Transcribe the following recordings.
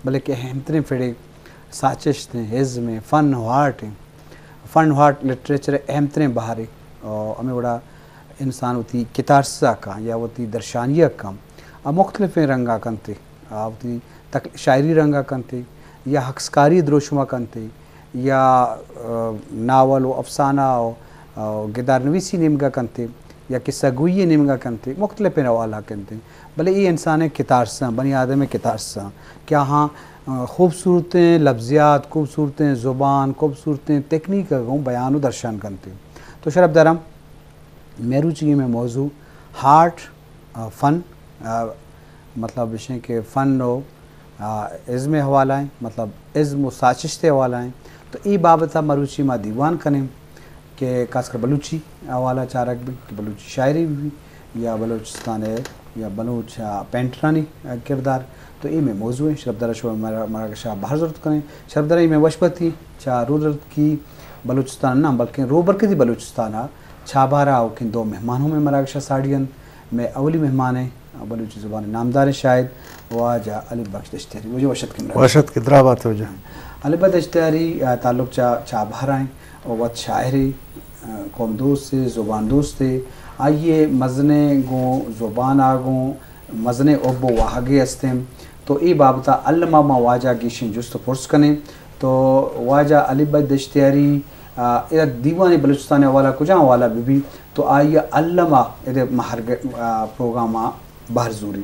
بلے کہ اہم ترین پڑے ساچشت ایں، ازم ایں، فن و آرٹ ایں۔ فن و آرٹ لٹریچر ءِ اہم ترین بہرے۔ اور ہمے وڑا انسان وتی کتارسا کاں یا وتی درشانیا کاں، آ مختلفیں رنگا کنتے۔ آ وتی تک-، شاعری رنگا کنتے یا عکسکاری دروشما کنتے یا، آ، ناول و افسانہ و، آ، گدار نویسی نیمگا کنتے یا قصہ گوئی نیمگا کنتے، مختلفیں حوالہ کنتے۔ بلے اے انسان ءِ کتارساں، بنی آدم ءِ کتارساں کہ آہاں، آ، خوبصورتیں لفظیات، خوبصورتیں زبان، خوبصورتیں تکنیک ءَ گوں بیان و درشان کنتے۔ تو شرپ داراں، مروچی مئے موضوع آرٹ، آ، فن، آ، مطلب اش ایں کہ فن و، آ، ازم ءِ حوالہ ایں، مطلب ازم و ساچشت ءِ حوالہ ایں۔ تو اے بابت ءَ مروچی ما دیوان کنیں کہ خاص کر بلوچی حوالہ چارگ بی کہ بلوچی شاعری بی یا بلوچستان ءِ یا بلوچ، آ، پینٹرانی، آ، کردار۔ تو اے مئے موضوع ایں۔ شرپ دارا شما مر-، مراگشا بہر زرت کنیں۔ شرپ دارا اے مئے وشبتی چا رودرتکی بلوچستان نہ بلکیں روبرکتی بلوچستان ءَ چابہارا آؤکیں دو مہمان ہم مئے مراگشا ساڑی انت۔ مئے اولی مہمان ایں بلوچی زبان ءِ نامداریں شاعر واجہ علی بخش دشتیاری۔ واجہ وش اتکے مراگشا۔ وش اتکے، دراہ بات واجہ۔ علی بخش دشتیاری، آ، تعلق چا چابہارا ایں و وت شاعرے، آ، قوم دوستے، زبان دوستے۔ آئی ءِ مزنیں گوں زبان ءَ گوں مزنیں حب و واہگے است انت۔ تو اے بابت ءَ الما ما واجہ گیشیں جست و پرس کنیں۔ تو واجہ علی بخش دشتیاری، آ، ادا دیوان بلوچستان ءِ حوالہ کجام حوالہ بہ بی، تو آئی ءَ الما ادا مہرگ-، آ، پروگرام ءَ بہر زوری۔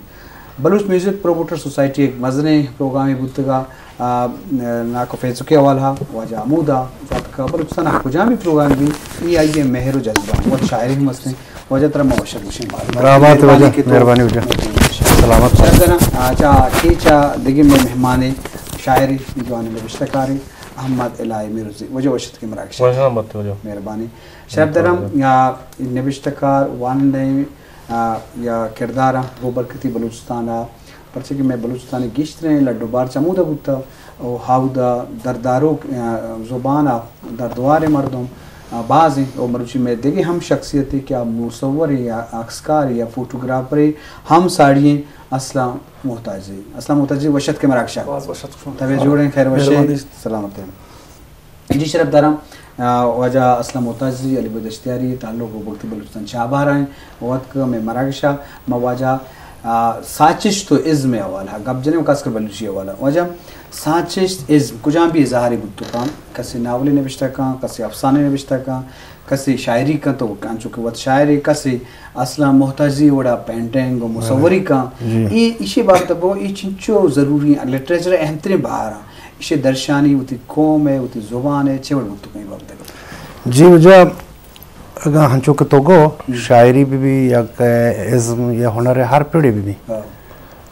بلوچ میوزک پروموٹر سوسائٹی یک مزنیں پروگرامے بوتگ ءَ، آ، ناکو فیسبک ءِ حوالہ ءَ واجہ ہمودا اتکگ۔ بلوچستان ءَ کجام بھی پروگرام بی، اے آئی ءِ مہر و جذبہ، وت شاعرے ہم است انت۔ واجہ ترا ما وش اتک گوشیں۔ دراہ بات واجہ، مہربانی واجہ۔ سلامت۔ شرپ داراں، آ، چا، کہ چا دگہ مئے مہمانے شاعرے، جوانیں نبشتہ کارے احمد الہی میرزی۔ واجہ وش اتکے مراگشا۔ وش اتکے واجہ۔ مہربانی۔ شرپ داراں، آ، نبشتہ کار، وانندہ، آ، یا کرداراں روبرکتی بلوچستان ءَ، پرچہ کہ مئے بلوچستان ءِ گیشتریں لڈ و بار چمودا بوتہ و ہاودا درداروک، آ، زبان ءَ دردواریں مردم، آ، باز انت و مروچی مئے دگہ ہم شخصیتے کہ آ مصورے یا عکسکارے یا فوٹوگرافرے ہم ساڑی ایں۔ اسلم محتاجی، اسلم محتاجی وش اتکے مراگشا۔ باز وش اتک شما۔ طبیعت جوڑ ایں، خیر وش ایں؟ مہربانی۔ سلامت ایں۔ جی شرپ داراں، آ، واجہ اسلم محتاجی، علی بخش دشتیاری، تعلق روبرکتی بلوچستان چابہارا ایں، وت اتکگ مئے مراگشا۔ ما واجہ، آ، ساچشت و ازم ءِ حوالہ ءَ گپ جنیں و خاص کر بلوچی حوالہ ءَ۔ واجہ ساچشت ازم کجام بھی اظہارے بوت کاں، کسے ناولے نبشتہ کاں، کسے افسانے نبشتہ کاں، کسے شاعری کاں تو انچو کہ وت شاعرے، کسے اسلم محتاجی وڑا پینٹنگ و مصوری کاں۔ جی۔ اے ایشی بابت ءَ بگو، اے چنچو ضروری ایں، لٹریچر ءِ اہم ترین بہر ایں۔ ایشی درشانی وتی قوم ءِ، وتی زبان ءِ، چے وڑ بوت کاں اے بابت ءَ؟ جی واجہ، اگاں ہنچو کہ تو گو، ہم۔ شاعری بہ بی یا کہ ازم یا ہنر ءِ ہر پڑے بہ بی۔ ہاں۔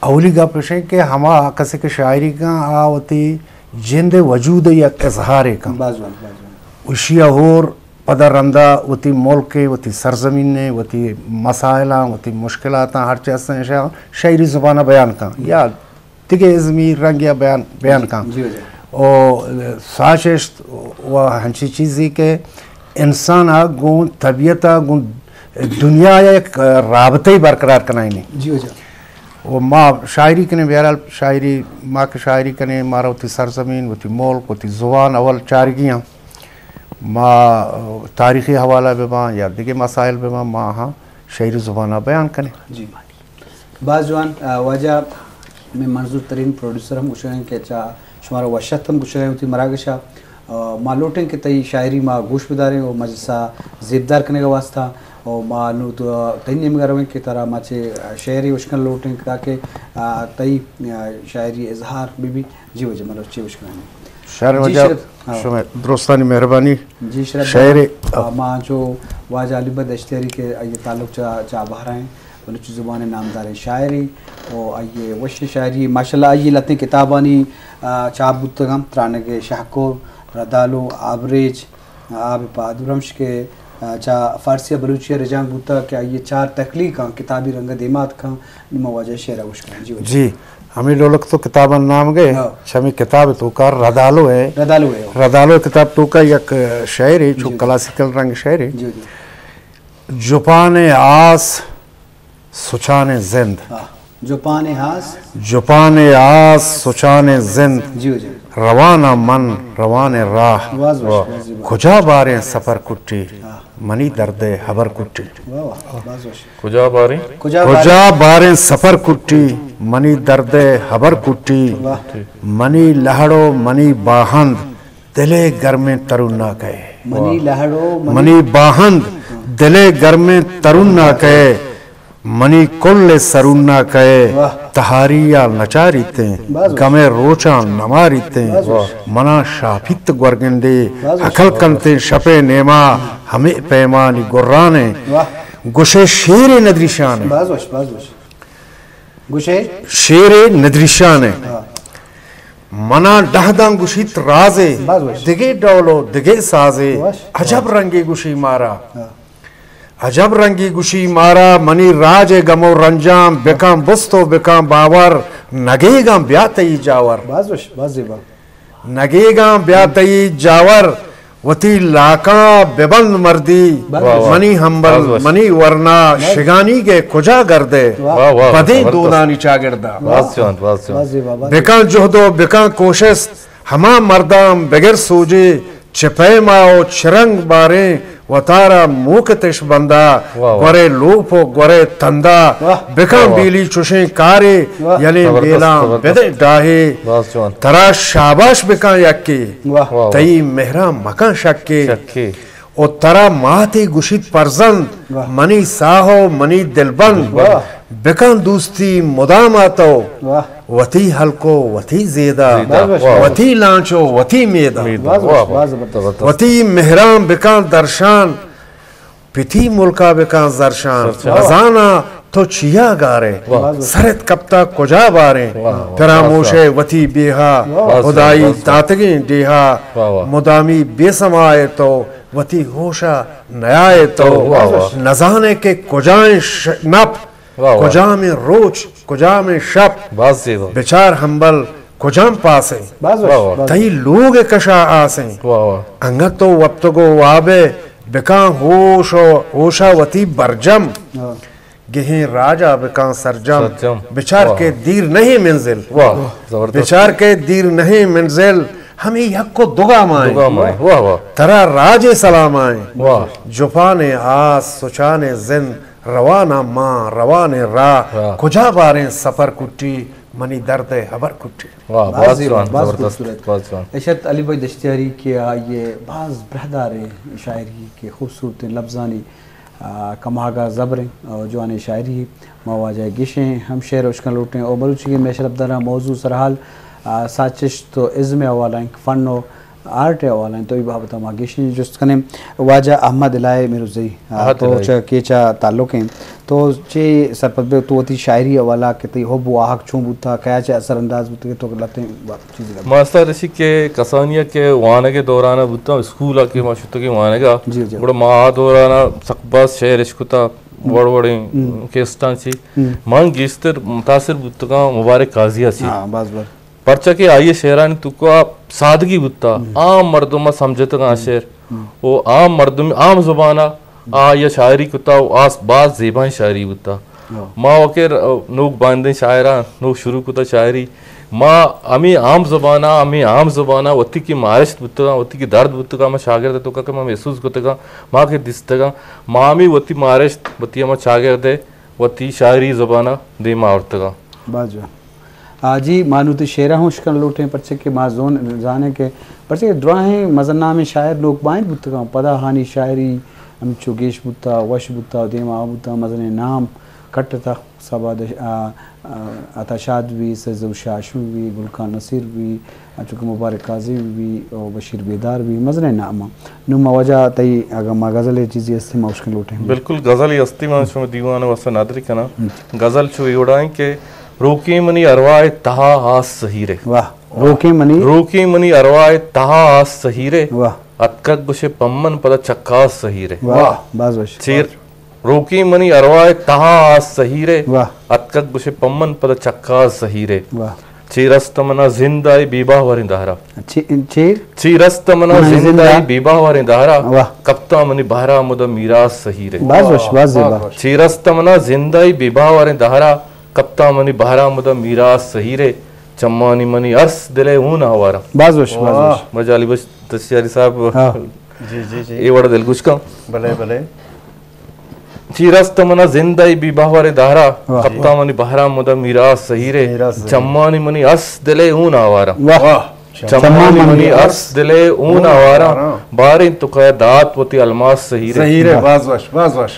اولی گپ اش ایں کہ ہما کسے کہ شاعری کاں، آ وتی جند ءِ وجود ءِ یک اظہارے کاں۔ باز وان، باز وان۔ اشی ءَ ہور پدا رندا وتی ملک ءِ، وتی سرزمین ءِ، وتی مسائلاں، وتی مشکلاتاں، ہرچے ہستیں اشاں شاعری زبان ءَ بیان کاں۔ یا دگہ ازمی رنگ یا بیان، بیان کاں۔ جی واجہ۔ او ساچشت و ہنچی چیزے کہ انسان ءَ گوں طبیعت ءَ گوں دنیا ءَ یک رابطہ ءَ برقرار کنائینی۔ جی واجہ۔ و ما شاعری کنیں، بہرحال شاعری، ما کہ شاعری کنیں، مارا وتی سرزمین، وتی ملک، وتی زبان اول چارگی ایں۔ ما تاریخی حوالہ بہ باں یا دگہ مسائل بہ باں، ما ہاں شاعری زبان ءَ بیان کنیں۔ جی۔ باز جوان، آ، واجہ مئے منظور ترین پروڈیوسر ہم گوشگ ءَ ایں کہ چا شمارا وش اتک ہم گوشگ ءَ ایں وتی مراگش ءَ۔ آ، ما لوٹیں کہ تئی شاعری ما گوش بداریں و مجلس ءَ زیبدار کنگ ءِ واسطہ۔ و ما نوں تو تئی نیمگ ءَ رویں کہ ترا ما چے شعرے اشکن لوٹیں تاکہ، آ، تئی، آ، شاعری اظہار بہ بی۔ جی واجہ، ما چے اشکنیں۔ شر جی واجہ، شرف، ہاں۔ شمئے درستانی مہربانی۔ جی شرف شعرے۔ آ، ما چو واجہ علی بخش دشتیاری کہ آئی تعلق چا، چابہارا ایں۔ بلوچی زبان ءِ نامداریں شاعرے و آئی ءِ وشیں شاعری، ماشاءاللہ آئی ءِ لہتیں کتابانی، آ، چاپ بوتگ انت، ترانگ ءِ شہکور، ردالو، آبریچ، آب پادرمش کہ، آ، چہ فارسی ءَ بلوچی ءَ رجانک بوتگ کہ آئی ءِ چار تخلیقاں کتابی رنگ ءَ دیما اتکاں، نوں ما واجہ ءِ شعر ءَ گوش کنیں۔ جی واجہ۔ جی، ہمے ڈولک تو کتابانی نام گئے، ہاں۔ چہ ہمے کتاب ءِ توکا ردالو ءِ، ردالو ءِ، ہاں۔ ردالو ءِ کتاب ءِ توکا یک شعرے، چو جی۔ کلاسیکل رنگ شعرے۔ جی، جی۔ جپان آس سچان زند۔ ہاں۔ جپان آس۔ جپان آس، سچان زند۔ جی، جی۔ روان من، روان راہ۔ باز وش، باز زیبا۔ کجا باریں سفر کٹی، ہاں۔ منی درد ہبر کٹی۔ واہ، واہ، باز وش۔ کجا باریں؟ کجا کجا باریں؟ باریں سفر کٹی، منی درد ہبر کٹی۔ واہ۔ منی لہڑو منی باہند، دلے گرمیں ترون نہ کئے۔ منی لہڑو منی منی باہند، دلے گرمیں ترون نہ کئے۔ منی کل سرون نہ کئے۔ واہ۔ تہاری ءَ نچاریتیں، باز وش۔ گمے روچاں نماریتیں۔ باز وش۔ منا شاپیت گورگندے، باز وش۔ ہکل کنتیں شپے نیما، ہمے پیمانی گرانیں۔ واہ۔ گوشے شیرے ندریشانیں۔ باز وش، باز وش۔ گوشے؟ شیرے ندریشانیں۔ ہاں۔ منا ڈہداں گوشیت رازے، باز وش۔ دگے ڈولو دگے سازے، وش۔ عجب رنگے گوشی مارا۔ ہاں۔ عجب رنگی گوشی مارا، منی راج ءِ گم و رنجاں بکاں بست و بکاں باور، نگیگاں بیا تئی جاور۔ باز وش، باز زیبا۔ نگیگاں بیا تئی جاور، وتی لاکاں ببند مردی۔ باز وش۔ منی ہمبل، باز وش۔ منی ورنا، باز۔ شگانیگ ءِ کجا گردے؟ واہ۔ واہ، واہ، بدیں زبردست۔ دودانی چاگردا۔ باز جوان، باز جوان۔ باز زیبا، باز بکاں زیبا۔ جہد و بکاں کوشست، ہما مرداں بگر سوجے، چہ پیما و چہ رنگ باریں وتارا موکتش بندا، واہ واہ۔ گورے لوپ و گورے تندا، واہ۔ بکن واہ واہ۔ بیلی چوشیں کارے، واہ۔ یلیں زبردست، بیلاں زبردست۔ بدے ڈاہے، باز جوان۔ ترا شاباش بکن یکے، واہ۔ واہ واہ۔ تئی مہراں مکن شکے، شکے۔ و ترا ماتے گوشیت پرزند، واہ۔ منی ساہ و منی دلبند، واہ۔ بکن دوستی مدام ءَ تو، واہ۔ وتی ہلک و وتی زیدا، زیدا۔ واہ واہ۔ وتی لانچ و وتی میدا۔ میدا۔ باز واہ وش، واہ۔ باز زبردست۔ وتی مہراں بکاں درشان، پتی ملکا بکاں زرشان۔ زرشان۔ نزاناں تو چیا گارے، واہ۔ سرت کپتا کجا باریں۔ واہ واہ۔ پراموشے وتی بیہا، واہ۔ خدائی زبردست۔ داتگیں ڈیہا۔ واہ واہ۔ مدامی بے سمائے تو، وتی ہوشا نیائے تو۔ واہ واہ۔ نزانے کہ کجائیں ش-، نپ، واہ واہ۔ کجامیں روچ، کجامیں شپ، باز زیبا۔ بچار ہمبل کجام پاسے۔ باز وش، واہ واہ۔ باز تئی وش۔ لوگ کشا آسیں۔ واہ واہ۔ انگت تو وپتگو وابے، بکاں ہوش و ہوشا وتی برجم۔ ہاں۔ گہیں راجا بکاں سرجم۔ سرجم۔ بچار واہ۔ کہ دیر نہیں منزل۔ واہ، زبردست۔ بچار کہ دیر نہیں منزل، ہمیں یک و دگا مائیں۔ دگا مائیں۔ واہ واہ۔ ترا راجے سلام آئیں۔ واہ۔ جپانے آس، سچانے زند، رواناں ماں، روانے راہ، راہ۔ کجا باریں سفر کٹی، منی درد ءِ ہبر کٹی۔ واہ، باز باز زیبا، جوان، باز زبردست، خوبصورت۔ باز جوان۔ اشرت علی بھائی دشتیاری کہ آئی ءِ باز براہداریں شاعری کہ خوبصورتیں لبزانی، آ، کماگ ءَ زبریں اور جوانیں شاعری۔ ما واجہ ءِ گیشیں ہم شعر اشکن لوٹیں اور مروچی کہ مئے شرپداراں موضوع سرحال، آ، ساچشت و ازم ءِ حوالہ انت، فن و آرٹ ءِ حوالہ انت، تو اے بابت ءَ ما گیشیں جست کنیں۔ واجہ احمد الہی میرزئی، آ، احمد تو الہی۔ چہ کیچ ءَ تعلق انت، تو چے سرپد بے تو وتی شاعری حوالہ کہ تئی حب و آہگ چون بوتا، کیا چہ اثر انداز بوتا کہ تو لہتیں با-، چیزے لگا؟ ماسٹر اشی کہ کسانی ءَ کہ وانگ ءِ دوران ءَ بوتا، اسکول ءَ کہ ما شتگیں وانگ ءَ، جی، جی۔ گڑا ما آ دوران ءَ سک باز شعر اشکتا، ہم۔ وڑ وڑیں ہم۔ کیسٹاں چی۔ ہم۔ من گیشتر متاثر بوتگاں مبارک قاضی ءَ چی۔ ہاں، باز باز۔ پرچا کہ آئی ءِ شعرانی توکا سادگی بوتا، ہم۔ عام مردم ءَ سمجھتگاں ہم۔ شعر۔ ہم۔ و عام مردم، عام زبان ءَ ہم۔ آئی ءَ شاعری کتا و آس باز زیبائیں شاعری بوتا۔ ہاں۔ ما وکر، آ، نوک بائندیں شاعراں نوک شروع کتا شاعری۔ ما ہمیں عام زبان ءَ، ہمیں عام زبان ءَ وتی کہ مارشت بوتگاں، وتی کہ درد بوتگاں، ما شاگرد ءِ توکا کہ ما محسوس کتگاں، ما کہ دیستگاں، ما ہمیں وتی مارشت، وتی ہما چاگرد ءِ وتی شاعری زبان ءَ دیم ءَ آورتگاں۔ باز جوان۔ آ، جی، ما نوں وتی شعر ءَ ہم اشکن لوٹیں، پرچہ کہ ما زون-، زانیں کہ پرچہ کہ دراہیں مزن نامیں شاعر نوک بائند بوتگاں، پدا آہانی شاعری ہمچو گیش بوتا، وش بوتا، دیم ءَ بوتا، مزنیں نام کٹتا، سبا دش-، آ، آ، عطا شاد بی، سید ظہور شاہ ہاشمی بی، گل خان نصیر بی، انچو کہ مبارک قاضی بی، او بشیر بیدار بی، مزنیں نام۔ نوں ما واجہ تئی اگاں ما غزل ءِ چیزے ہستی ما اشکن لوٹیں۔ بالکل، غزل ءِ ہستی ما شما دیوان ءِ واسطہ ندر کناں۔ ہم۔ غزل چو اے وڑا انت کہ روکیں منی ارواہ ءِ تہا آس سہیرے۔ واہ۔ روکیں منی۔ روکیں منی ارواہ ءِ تہا آس سہیرے۔ واہ۔ اتکگ گوشے پمن پدا چکاس سہیرے۔ واہ۔ واہ۔ باز وش۔ چیر روکیں منی ارواہ ءِ تہا آس سہیرے۔ واہ۔ اتکگ گوشے پمن پدا چکاس سہیرے۔ واہ۔ چیر است منا زند ءِ بے باوریں دہرا۔ چی-، چیر؟ چیر است منا منا زند ءِ زند ءِ بے باوریں دہرا۔ واہ۔ کپتاں منی بہرا مدام میراث سہیرے۔ باز وش، باز زیبا۔ چیر است منا زند ءِ بے باوریں دہرا۔ کپتا منی بہرا مدام میراث سہیرے، چمانی منی ارس دلے اون آوارا۔ باز وش، باز وش۔ مجالی بش دستیاری صاحب۔ ہاں۔ جی، جی، جی۔ اے وڑ دلگوش کن۔ بلے، بلے۔ چی رست منا زندہ بی بہور دہرا، واہ۔ کپتا منی بہرا مدام میراث سہیرے، میراث سہیرے۔ چمانی منی ارس دلے اون آوارا۔ واہ۔ واہ۔ چمانی منی ارس دلے اون آوارا، باریں تو کایا دات وتی الماس سہیرے۔ سہیرے، واہ۔ باز وش، باز وش۔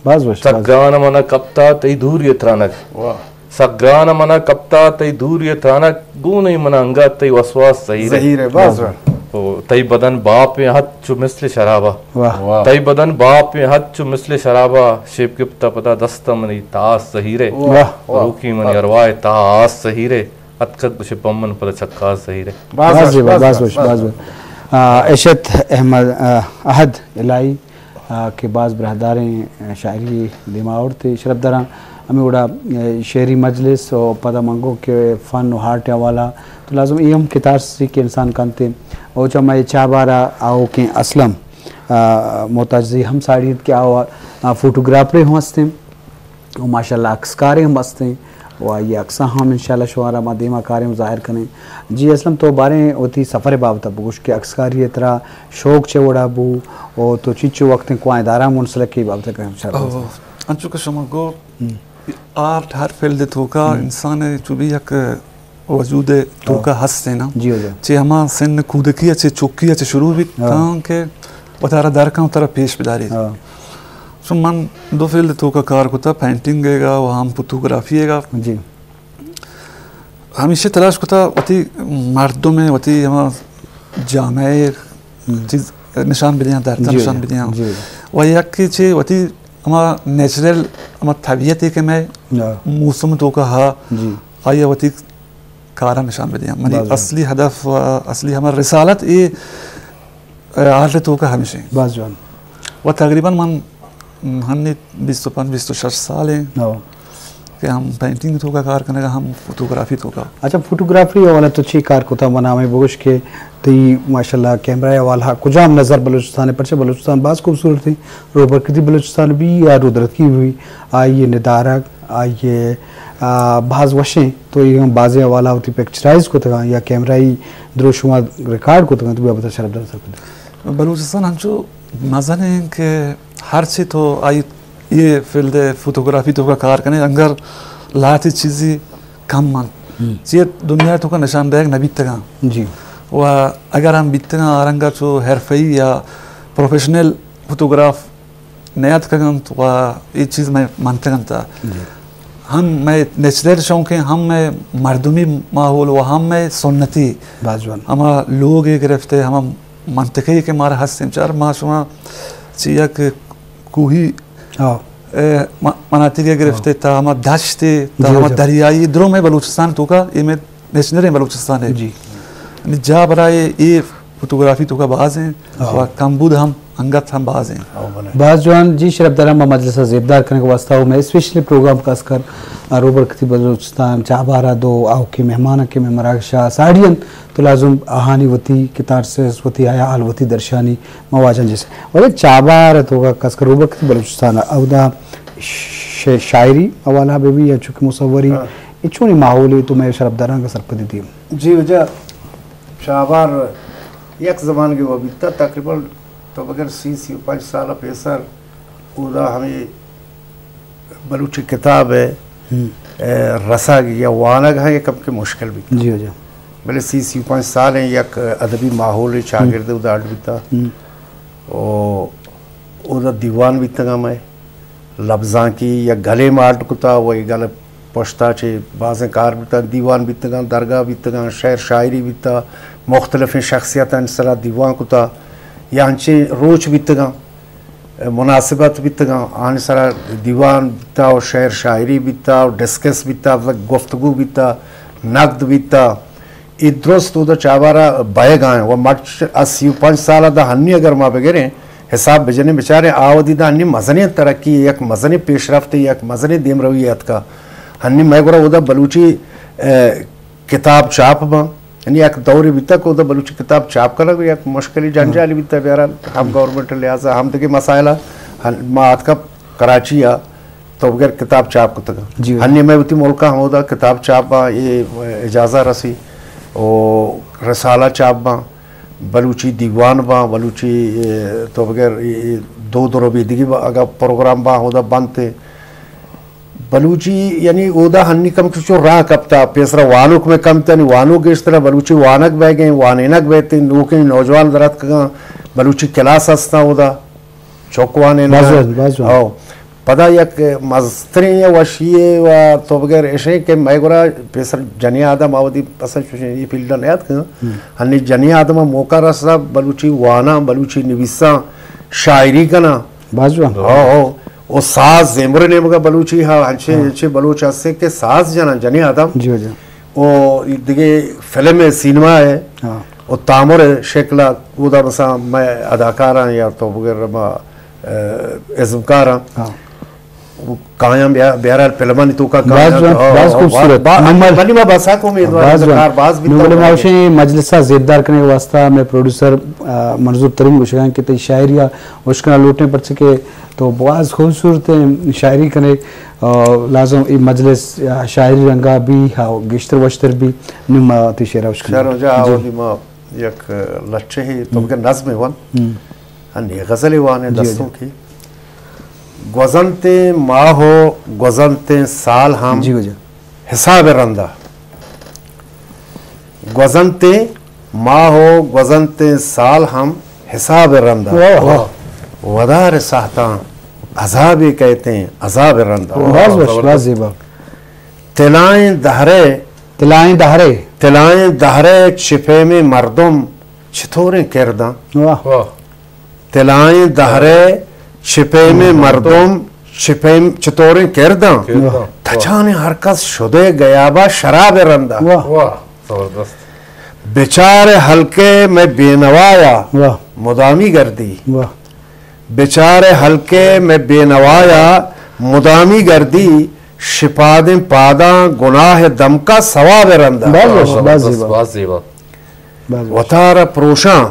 باز وش، سک باز۔ گران منا کپتا تئی دوری ترانگ۔ واہ۔ سک گران منا کپتا تئی دوری ترانگ، گون ای منا انگت تئی وسواس زہیرے۔ زہیرے، باز واہ۔ واہ۔ او، تئی بدن باپیں حد چو مثل شرابا۔ واہ۔ واہ۔ تئی بدن باپیں حد چو مثل شرابا، شیپ گپتا پدا دست منی تاس زہیرے۔ واہ، واہ۔ روکی منی ارواح تا آس زہیرے، اتکگ گوشے پمن پدا چکاس زہیرے۔ باز باز وش، زیبا، باز باز وش، وش، باز باز وش۔ وش۔ آ، اشت احمد، آ، احد الہی، آ، کہ باز براہداریں، آ، شاعری دیما آورتے۔ شرپ دراں ہمیں وڑا، آ، شعری مجلس و پدا منگو کہ فن و آرٹ حوالہ تو لازم اے ہم کتار سی کہ انسان کنتے۔ او چا مئے چابارا آؤکیں اسلم، آ، محتاج زی ہم ساڑی انت کہ آؤ، آ، فوٹوگرافرے ہم ہستیں۔ و ماشاءاللہ عکس کارے ہم ہستیں و آئی عکساں ہم انشاءاللہ شمارا ما دیما کاریں و ظاہر کنیں۔ جی اسلم، تو باریں وتی سفر بابت بگوش کہ عکس کاری ترا شوق چہ وڑا بو و تو چیچو وقتیں کوائیں داراں منسلک ای بابت کنیں انشاءاللہ۔ او، انچو کہ شما گو، ہم۔ آرٹ ہر فیلڈ توکا ہم۔ انسان چو بھی یک وجود توکا ہاں۔ ہستیں نا۔ جی، جی۔ چہ ہما سن کودکی چہ چکی چہ شروع بیت ہاں۔ تاں کہ وتارا در کن وتارا پیش بداری۔ ہاں۔ چون من دو فیلڈ توکا کار کتا، پینٹنگ گا و ہم فوٹوگرافی گا۔ جی۔ ہمیشہ تلاش کتا وتی مردم وتی ہما جامعہ ہم۔ چیز نشان بدیاں، درتا جی، نشان جی۔ بدیاں۔ جی۔ و یکی چہ وتی ہما نیچرل، ہما طبیعت کہ میں ہاں۔ موسم توکا ہا، جی۔ آئی وتی کارا نشان بدیاں۔ منی باز جوان۔ اصلی ہدف و اصلی ہما رسالت اے، اے آرٹ توکا ہمیشیں۔ باز جوان۔ و تقریباً من ہنی بیست و پنچ، بیست و شش سال ہیں ہاں۔ کہ ہم پینٹنگ توکا کار کنگا، ہم فوٹوگرافی توکا۔ اچھا، فوٹوگرافی حوالہ تو چی کار کتا؟ منا ہمیں بگوش کہ تئی ماشاءاللہ کیمرہ حوالہ کجام نظر بلوچستان ہے؟ پرچہ بلوچستان باز خوبصورت ہیں، روبرکتی بلوچستان بھی یا رودرتکی بھی، آئی ندارگ، آئی، آ، باز وشیں۔ تو یہ ہم بازیں حوالہ وتی پکچرائز کتگاں یا کیمرائی دروشما ریکارڈ کتگاں، تو بیا بتا شرپ در سر کتگاں۔ بلوچستان ہنچو مزن ہیں کہ ہرچی تو آئی یہ فیلڈ فوٹوگرافی توکا کار کنے، انگر لہتے چیزی کم من۔ ہم۔ چیئے دنیا توکا نشان دہگ نبیتگاں۔ جی۔ و اگر ہم بیتگاں آرنگا چو حرفہ‌ای یا پروفیشنل فوٹوگراف نیاتکگ انت و اے چیز مئے منتگ انت۔ جی۔ ہم مئے نیچرل شوق ہیں، ہم مئے مردمی ماحول و ہم مئے سنتی۔ باز جوان۔ ہما لوگ گرفتے، ہما منطقے کہ مارا ہستیں، چار ما شما چی یک کوہی، ہاں۔ اے، م-، مناطق گرفتے، ہاں۔ تا ہما دشت، تا جی، ہما جی۔ دریائی، درو مئے بلوچستان توکا، اے مئے نیچرل بلوچستان ہے۔ جی۔ یعنی جا برائے اے فوٹوگرافی توکا باز ہیں، ہاں۔ و کمبود ہم انگت ہم باز ہیں۔ ہاں، بلے۔ باز جوان جی، شرپ دراں ما مجلس زیبدار کنگ واسطہ و مئے اسپیشل پروگرام خاص کر، آ، روبرکتی بلوچستان، چابہارا دو آؤکیں مہمان کہ مئے مراگشا ساڑی انت، تو لازم آہانی وتی کتارسس، وتی حیال، وتی درشانی ما واجہاں جیسے۔ ولے چابہار توکا خاص کر روبرکتی بلوچستان اودا ش-، شاعری حوالہ بہ بی یا چونکہ مصوری، ہاں۔ اے چونیں ماحولے تو مئے شرپ دراں کا سرپدی دیم؟ جی واجہ، چابہار یک زمانگے و بیتا، تقریباً تو بگر سی، سی و پنچ سال پیسر اودا ہمیں بلوچی کتاب ہے، ہم۔ اے، رسگ یا وانگ ہاں یک کم کے مشکل بیتا۔ جی واجہ۔ بلے سی، سی و پنچ سال ہیں یک ادبی ماحول چاگرد ہم۔ اودا اڈ بیتا۔ ہم۔ او اودا دیوان بیتگاں مئے لبزانکی یا گلے ما اڈ کتا و اے گل پشتا چہ بازیں کار بیتا، دیوان بیتگاں، درگاہ بیتگاں، شعر شاعری بیتا، مختلفیں شخصیتانی سرا دیوان کتا یا انچیں روچ بیتگاں، مناسبت بیتگاں، آنی سرا دیوان بیتا و شعر شاعری بیتا و ڈسکس بیتا، گفتگو بیتا، نقد بیتا۔ اے درست اودا چابہارا بئیگا ایں و مرچ از سی و پنچ سال ءَ داں ہنی اگر ما بگریں، حساب بجنیں، بچاریں، آ وھدی داں ہنی مزنیں ترقی، یک مزنیں پیشرفت، یک مزنیں دیمروی اتکا۔ ہنی مئے گورا اودا بلوچی، اے، کتاب چاپ باں۔ یعنی یک دورے بیتگ کہ اودا بلوچی کتاب چاپ کنگ یک مشکلی جنجالی بیتگ، بہرحال ہم گورنمنٹ لحاظا ہم دگہ مسائل ءَ۔ ما اتکا کراچی ءَ تو بغیر کتاب چاپ کتگ۔ جی۔ ہنی میں وتی ملک ہمودا کتاب چاپ باں، اے اجازہ رسی، او رسالہ چاپ باں، بلوچی دیوان باں، بلوچی، اے، تو بغیر اے، اے دود و ربیدگی باں، اگا پروگرام باں، ہمودا بنتے۔ بلوچی یعنی اودا ہنی کم کہ چو راہ کپتا، پیسرا وانوک میں کم تنی، وانوک گیشترا بلوچی وانگ بہ گئے، وانینگ بہ تین، نوکیں نوجوان دراتکگاں، بلوچی کلاس ہستاں اودا۔ چک وانیناں۔ باز وانگ، باز وانگ۔ او۔ پدا یک مستریں یا وشی و تو بغیر اشیں کہ مئے گورا پیسر جنی آدم آودی اصل چوشیں ای فیلڈ نیات کہ ہنی جنی آدم موقع رسا بلوچی واناں، بلوچی نویساں، شاعری کناں۔ باز وانگ۔ او، او۔ او ساز زیمر نیمگا بلوچی ہا، ہنچے، ہاں۔ ہنچے بلوچ ہستے کہ ساز جناں جنی آدم۔ جی، جی۔ او دگہ فلم ء، سینما ء، ہاں۔ او تامر ء شکل ء، اودا مثلاً مئے اداکاراں یا تو بگر ما، ء، ازمکاراں۔ ہاں۔ او کایاں بیا-، بہرحال فلمانی توکا باز کایاں، جوان، ہاں، باز ہاں، خوبصورت۔ با-، نمبر منی ما بسا کو امیدوار باز جوان۔ باز بیتا نمبر ما ہوں۔ وشیں مجلس ء زیبدار کنگ واسطہ میں پروڈیوسر، ء، منظور ترین گوشگاں کہ تئی شاعری ء اشکنا لوٹیں پرچہ کہ تو باز خوبصورت شاعری کنے۔ آ، لازم ای مجلس، آ، شاعری رنگا بھی، ہا، گیشتر وشتر بھی، نی ما تی شعرا اشکناں۔ شعر جا جی۔ آوردی ما یک لچہ ہی، تو ہم۔ بگن نظم ون۔ ہم۔ ہنی غزل وانے جی، دستوں جی۔ کی۔ گوزنتے ماہ و گوزنتے سال ہم جی، جی۔ حساب رندا۔ گوزنتیں ماہ و گوزنتیں سال ہم حساب رندا۔ واہ، واہ۔ ودار ساہتاں عذابے کئیتیں عذاب رندا۔ باز وش، باز زیبا۔ تلائیں دہرے، تلائیں دہرے۔ تلائیں دہرے چپیمیں مردم چطوریں کرداں؟ واہ۔ واہ۔ تلائیں دہرے چپیمیں مردم چپیم چطوریں کرداں؟ کرداں۔ تچانیں ہر کس شدے گیابا شراب رندا۔ واہ۔ واہ، زبردست۔ بچار حلقے میں بینوایا واہ۔ مدامی گردی۔ واہ۔ بچار حلقے میں بینوایا مدامی گردی، شپادیں پاداں گناہ دمکا ثواب رندا۔ باز وش، باز زبردست، زیبا۔ باز زیبا۔ باز وش۔ وتارا پروشاں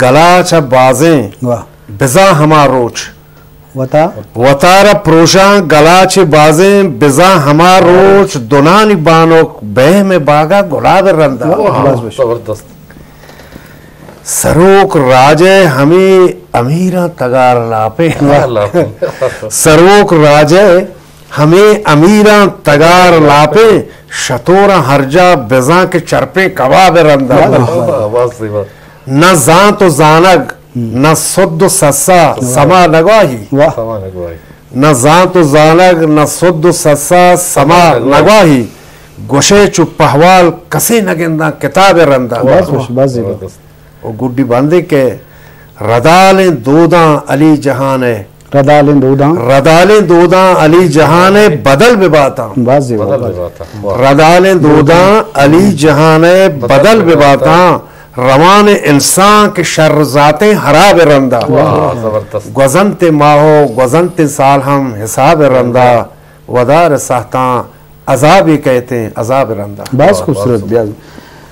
گلا چہ بازیں واہ۔ بزاں ہما روچ۔ وتا؟ وتارا پروشاں گلا چہ بازیں بزاں ہما روچ، دنانی بانک بہم باگا گلاب رندا۔ واہ، باز وش۔ زبردست۔ سروک راجے ہمے امیراں تگار لاپیں۔ واہ، لاپیں۔ سروک راجے ہمے امیراں تگار لاپیں، شتوراں ہر جا بزاں کہ چرپیں کباب رندا۔ واہ، واہ، واہ۔ نہ زانت و زانگ، نہ سد و سسا سما نگواہی۔ واہ۔ سما نگواہی۔ نہ زانت و زانگ، نہ سد و سسا سما نگواہی۔ گوشے چو پہوال کسے نگنداں کتاب رندا۔ باز وش، باز زیبا۔ زبردست۔ و گڈی بندے کہ ردالیں دوداں علی جہان ء۔ ردالیں دوداں۔ ردالیں دوداں علی جہان ء بدل بباتاں۔ باز زیبا۔ بدل بباتاں۔ واہ۔ ردالیں دوداں علی جہان ء بدل بباتاں۔ روان انسان کہ شر ذاتیں حراب رندا۔ واہ، زبردست۔ گوزنت ماہ و گوزنت سال ہم حساب رندا۔ ودار ساہتاں عذابے کئیتیں عذاب رندا۔ باز واہ، خوبصورت، باز۔ بیا،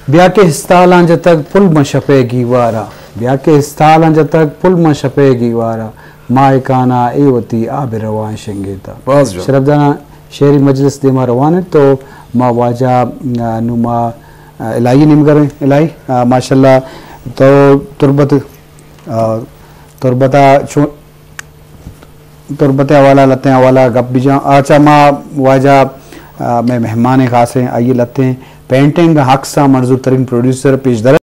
بیا کہ استالاں جتگ پل ماں شپے گیوارا، بیا کہ استالاں جتگ پل ماں شپے گیوارا، ماہکانا اے وتی آب روان شنگیتا۔ باز جوان۔ شرفدانا شعری مجلس دیما روان انت تو ما واجہ، آ، نوں ما، آ، الہی نیمگریں۔ الہی، آ، ماشاءاللہ تو تربت، آ، تربتا چون تربت ء حوالہ لتیں حوالہ گپ بجاں۔ آ چا ما واجہ، آ، مئے مہمان خاصیں آئی لتیں پینٹنگ عکساں منظور ترین پروڈیوسر پیش در